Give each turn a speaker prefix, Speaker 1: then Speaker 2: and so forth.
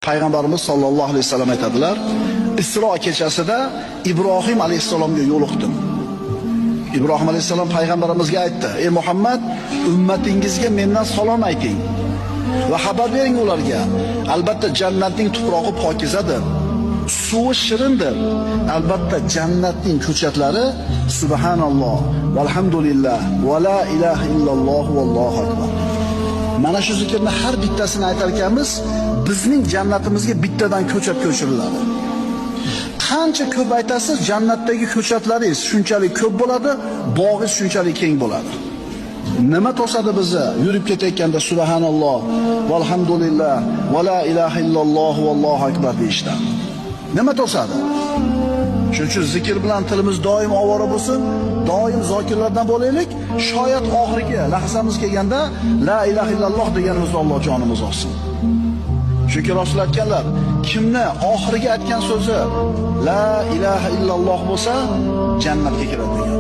Speaker 1: Payg'ambarimiz sollallohu alayhi vasallam aytadilar, Isro kechasida Ibrohim alayhissalomga yo'liqdim. Ibrohim alayhissalom payg'ambarimizga aytdi: "Ey Muhammad, ummatingizga mendan salom ayting va xabar bering ularga. Albatta jannatning tuprog'i pokizadir, suvi shirindir. Albatta jannatning ko'chatlari subhanalloh valhamdulillah va la ilaha illalloh vallohu akbar." Mana shu zikrni har bittasini aytar ekanmiz, bizning jannatimizga bittadan ko'chat ko'chiriladi. Qancha ko'p aytasiz, jannatdagi ko'chatlaringiz shunchalik ko'p bo'ladi, bog'ingiz shunchalik keng bo'ladi. Nima to'sadi bizni yurib ketayotganda subhanalloh valhamdulillah va la ilaha illalloh vallohu akbar deyishdan? Nima to'sadi? Shuning uchun zikr bilan tilimiz doim ovora bo'lsin, doim zokirlardan bo'laylik. Shoyat oxirgi lahzamiz kelganda la ilaha illalloh deganimizda Alloh jonimiz olsin. Chunki Rasul aytganlar, kimni oxirgi aytgan so'zi la ilaha illalloh bo'lsa, jannatga kiradi degan.